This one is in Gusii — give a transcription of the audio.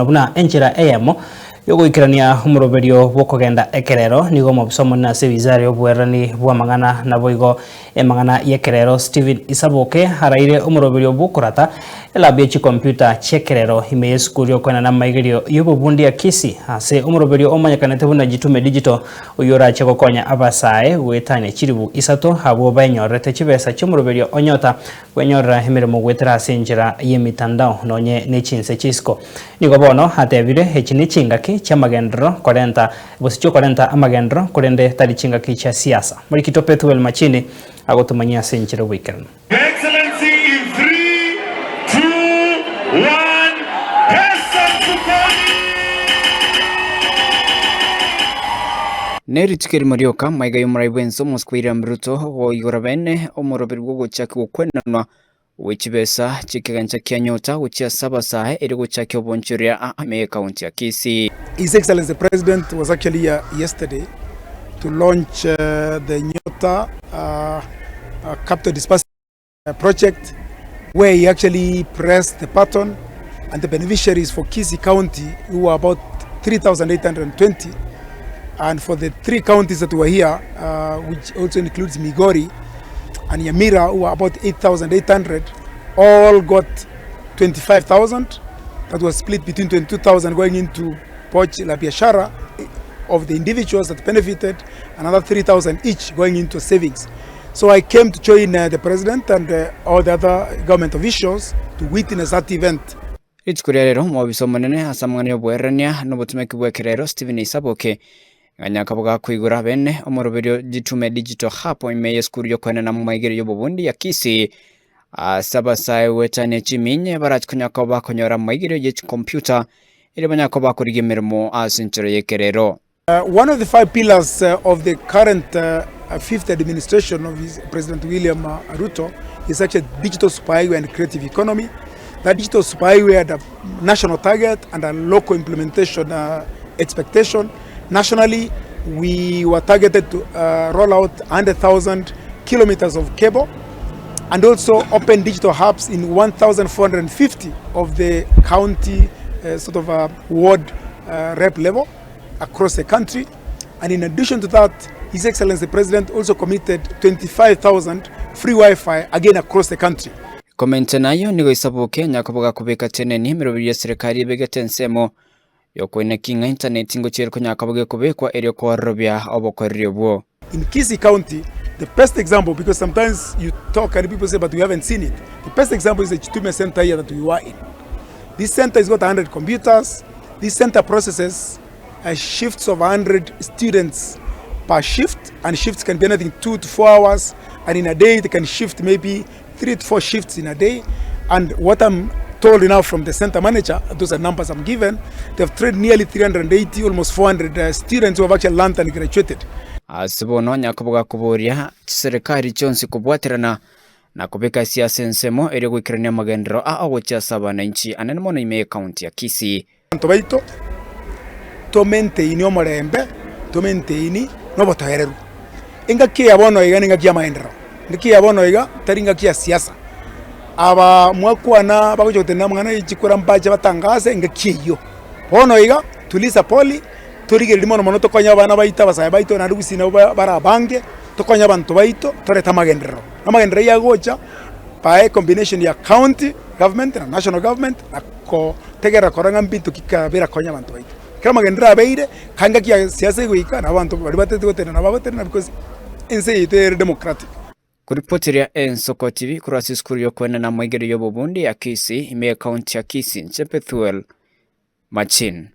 Buna enchera eyemo y'ogoikerania omoroberio bw'okogenda ekerero, nigo omobisa omonene ase ewizara y'oboererani bw'amang'ana naboigo emang'ana y'ekerero Stephen Isaboke araire omoroberio bw'okorata elabu ye chikompiuta chi'ekerero ime y'esukuru y'okoenana amaigerio y'obobundi ya Kisii ase omoroberio omanyekanete buna Jitume Digital oyio orache gokonya abasae goetania chiribu isato abwo baenyorerete chibesa chi'omoroberio o Nyota Kwenyorera emeremo goetera ase enchera y'emitandao nonye ne chinse chi'isiko. Nigo bono atebire, Echi nechingaki chi'amagenderero korenta, gose chi'okorenta amagenderero, korende tari chingaki chia siasa. Morikito Pethuel Machini agotomanyia ase enchera y'oboikeranu. Your Excellency in three, two, one, pesa mfukoni! Ne rituko erimo rioka maiga y'omorai bw'ense omosike William Ruto goigora bene omoroberi bw'ogochaki gokwenanwa gwe chibesa chi'ekegancha kia Nyota gochia ase abasae erio gochakia obonchoria ime y'ekaunti ya Kisii. His Excellency the President was actually here yesterday to launch the Nyota Capital Disbursement Project where he actually pressed the button and the beneficiaries for Kisii County who were about 3,820 and for the three counties that were here uh, which also includes Migori and Nyamira who were about 8,800 all got 25,000 that was split between 22,000 going into Pochi La Biashara of the individuals that benefited another 3,000 each going into savings. So I came to join uh, the president and uh, all the other government officials to witness that event. Rituko ria rero omobisa omonene ase amang'ana y'oboererania na obotomeki bw'ekerero Stephen Isaboke ganyaka bogakoigora bene omoroberio Jitume Digital Hub ime y'esukuru y'okoenana amaigerio y'obobundi ya Kisii ase abasae goetania chiminye barachi konya koba bakonyora amaigerio ye chicomputer erio banyare koba bakorigia emeremo ase enchera y'ekerero. One of the five pillars of the current fifth administration of his President William Ruto is actually digital superhighway and creative economy. That digital superhighway had a national target and a local implementation expectation. Nationally, we were targeted to roll out 100,000 kilometers of cable and also open digital hubs in 1,450 of the county sort of ward rep level. across the country and in addition to that His Excellency the President also committed 25,000 free Wi-Fi again across the country. Komenta nayio nigo isaboke nyakoboga kobeka teneni emeroberi ya serikali ebegete ensemo yokoineki ng'a intaneti ngochia ere konyakoboga ekobekwa erio kwororobia obokoreri obwo. In Kisii County the best example because sometimes you talk and people say but we haven't seen it the best example is the Chitume center here that we were in this center has got 100 computers this center processes uh, shifts of 100 students per shift and shifts can be anything 2 to 4 hours and in a day they can shift maybe 3 to 4 shifts in a day and what I'm told now from the center manager those are numbers I'm given they've trained nearly 380 almost 400 uh, students who have actually learned and graduated Ase bono Yakobo gakoboria chiserekari chionsi kobwaterana na kobeka esiasa ensemo erio goikerania amagenderero a ogochia ase abananchi anene mono ime y'ecounty ya Kisii. Abanto baito, tomenteini omorembe, tomenteini nobotoereru. Engaki eye ya bono iga nengaki y'amagenderero, engaki eye ya bono iga tari engaki ya siasa. Aba mwakwana bagocha gotenena amang'ana ya chikura mbache batangase engaki eyio. Bono iga tuliza poli, torigereria mono mono tokonye abana baito abasae baito naende gusii nabo bare abange, tokonye abanto baito torete amagenderero. Amagenderero ayio agocha by combination ya county government na national government na kotegerera korora ng'a mbinto ki birakonye abanto baito. Ekero amagenderero abeire, ka engaki ya siasa egoika, nabo abanto baria batagete gotenena nabo bagotenena because ense yaito ere democratic. Koripoteria ensoko TV korwa ase esukuru y'okoenana amaigerio y'obobundi ya Kisii ime y'ecounty ya Kisii, inche Bethuel Machin.